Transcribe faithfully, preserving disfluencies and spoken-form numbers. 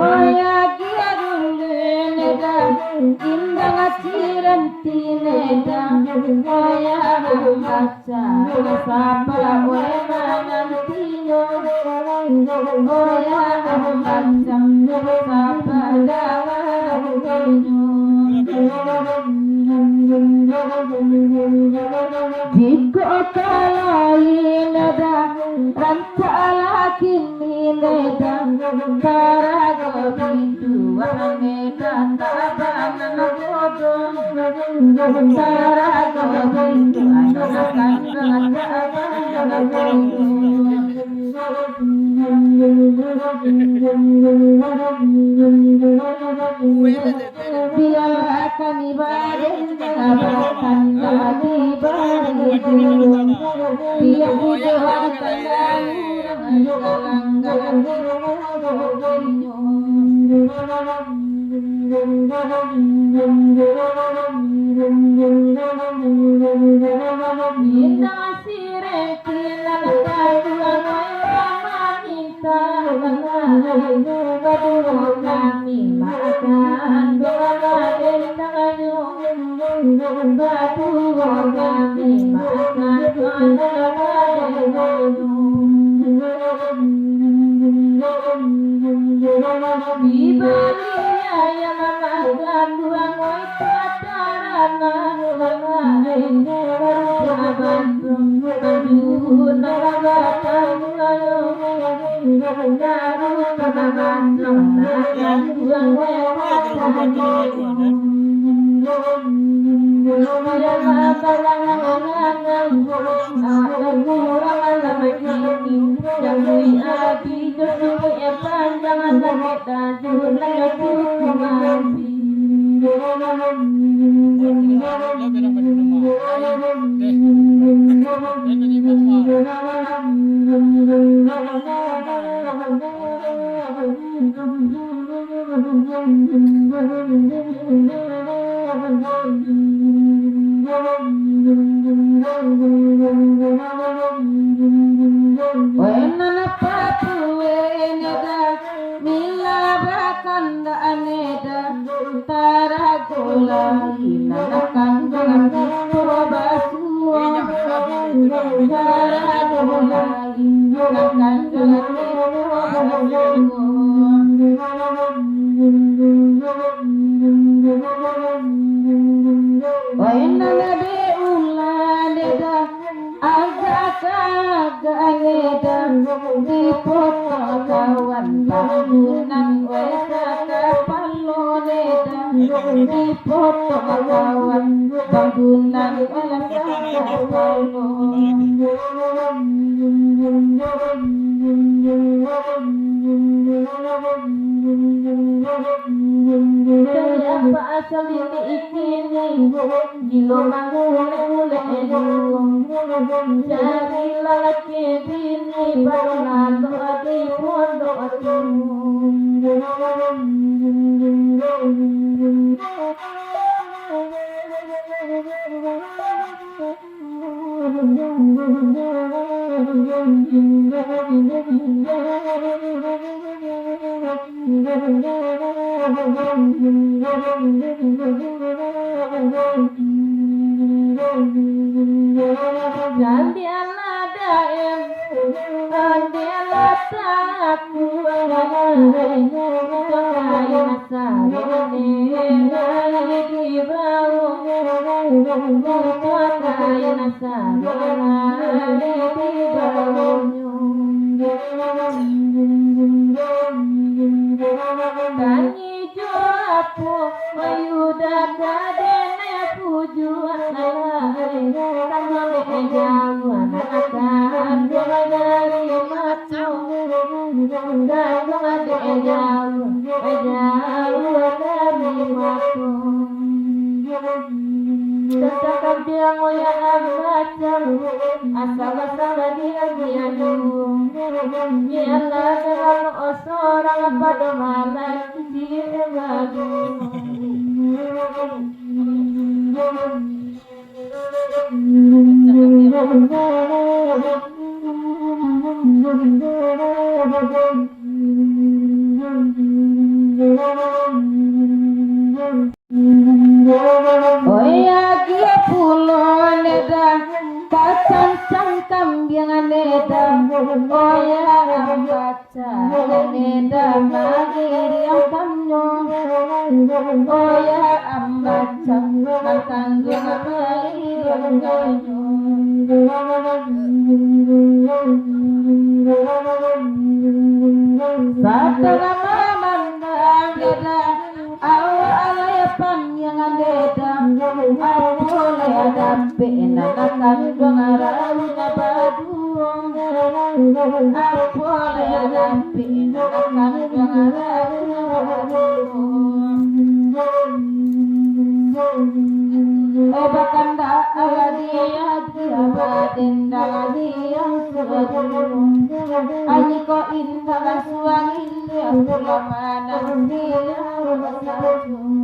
Oya kia dulu neda, indang siran tineda, oya ambaca, sapa oe manantinyo, oya ambaca, sapa dalam tinyo. Jikok ka lain neda, rancak lah kini neda, karajo pintu neda, tak bana bodoh, karajo pintu neda, tak bana bodoh. Biarlah kami badendang, batanda di baribu. Biar ujuang tanda urang, jalan-jalan di bawah. Indak sirek kinan taruang main main. Baduo kami makan doa den tanyo, baduo kami makan doa den tanyo. Di bali ayam makan duang, oi, tataranang, Weh nan apa tu, weh neda, mila bakandak neda, tarago lai nan akan batua basuo, tarago lai nan akan batua basuo. Weh nan ade ulah neda, agak-agak neda, dipotong kawan bangunan, weh, sakapalo neda, dipotong kawan bangunan, weh, sakapalo. Dari apa asal ini ikini? Gilo mangulek-ulek juo. Cari lalaki bini baru lalok di pondok tu. Jandialah daim, jandialah taku, kain sarone lai dibao, kain sarone lai dibao. Tangi jo apo, Yuda ka dene pujuan lai. Kan dek jauah nan akan dari mato. Kan dek jauah, jauah dari mato. Cakap biang oya amacam, asa basama dia diadu. Bialah selalu osorang pado malam ciek madu. Oya, kio pulo aneda, bacancang kambiang aneda. Oya, ambaca aneda, magiriang kanyo. Oya, ambaca, makanduang magiriang kanyo. Satangah mamandang aneda, awak alai paniang aneda, apo lai dapek nan kanduang raunyo baduo. Apo lai dapek nan kanduang raunyo baduo. Oh, bakandak lah dia, dia badendang dia suatu. Ani ko indak lah suang india, pulo manang dia basatu.